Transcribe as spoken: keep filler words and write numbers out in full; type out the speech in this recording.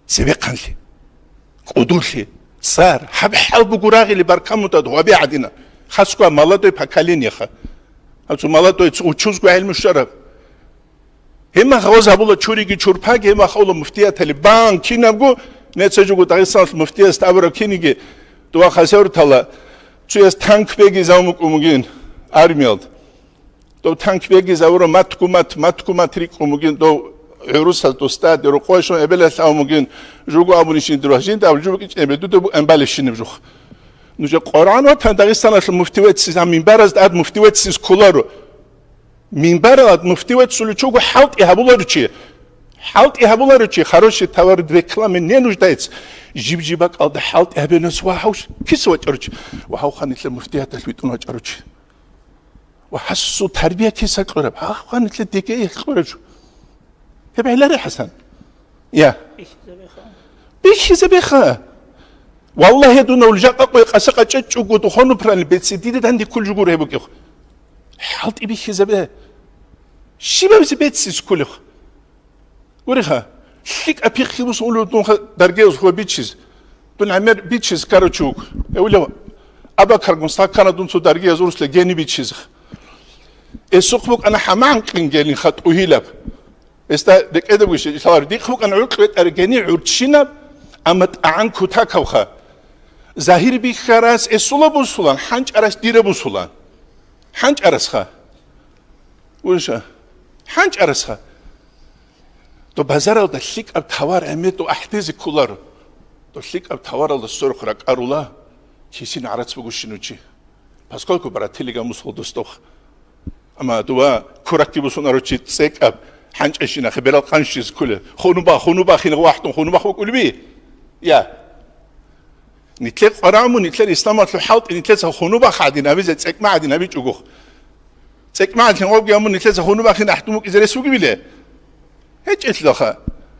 Цебехъанлъи, кӀудулъи, цӀар, гьаб хӀал буго рагъили баркамутад гьваби гӀадина. Хасго молодой поколениеха. Гьабцо молодой ц-, учузго гӀелму щвараб. Гьеб мах гъоз гьабула чуриги чурпаги, гьеб мах гьабула муфтиятали бан кинабго, нецаджуго Дагъистаналъ муфтиятас абураб киниги, дуа хасавртала, цуяс танк бегизавун букӀун бугин армиялда. Дов танк бегизавура, матгу-мат, матгу-мат рикӀкӀун бугин, дов гӀурусаз дустаде рукъой щун эбелалъ авун бугин, жуго абунищин дурагь жинда абулеб жо букӀинчӀебе, дуда бу-, амбалебщинаб жух. Нужер Къуръан ватан Дагъистаналъул муфтивецци, гьаб минбаразда ад муфтивецци кколаро. Минбаралда муфтивеццулев чуго хӀалтӀи гьабуларучи. ХӀалтӀи гьабуларучи, хороший товар в рекламе не нуждается. Жиб-жиб бакӀалда хӀалтӀи гьабилас ва гьав киса вачӀаручи. Ва гьав ханилъа муфтияталъ витӀун вачӀаручи. Ва гьасул тарбия киса кьураб? Гьав ханилъа деге кьураб жо. Гьеб гӀеларе, ХӀасан? Я. Бихьизабеха. Валлагьи, дунав жакъа къой къаса къачӀа чӀугу духону прани беци дида данде ккул жугур гьеб букӀеху. ХӀалтӀи бихьизабе. Щибабизе бецци ккулеху. Гуриха, лъикӀа пихъи бусун улев дунха даргеяз хва бичиз. Дун гӀемер бичиз каручук. Эвлев Абакаргун стакана дун цо даргеяз урусла гени бичиз. Эсухъ букӀана хӀаман къин гелин хатӀу гьилаб. Эсда рекӀедаб гуш, ишалар дихъ букӀана гӀуркь ветӀар гени гӀурччинаб, амма тӀагӀан кутакабха. Загьир бихьарас эсула бусулан, хӀанчӀарас дира бусулан. ХӀанчӀарасха. Уша. ХӀанчӀарасха. Дов базаралда лъикӀаб товар гӀемер дов ахӀдезе кколаро. Дов лъикӀаб товаралда сорухъ ракӀарула, кисин гӀарац бугущин учи. Поскольку барателига мусул достох. Амма дова куракки бусунаручи цӀекӀаб, хӀанчӀайщинахъе берал къанщиз кколе. Хунуба, хунуба хин вахтун, хунуба хвакӀулби? Я. Нитлъе къварамун, нитлъер исламалъул хӀалтӀи, нитлъеца хунуба хадин абизе цӀекӀма гӀадин абичӀого. ЦӀекӀмагӀалъин гъобги амун нилъеца хунубахъин ахӀдумукӀизе рес бугебиле? ГьечӀелъулаха.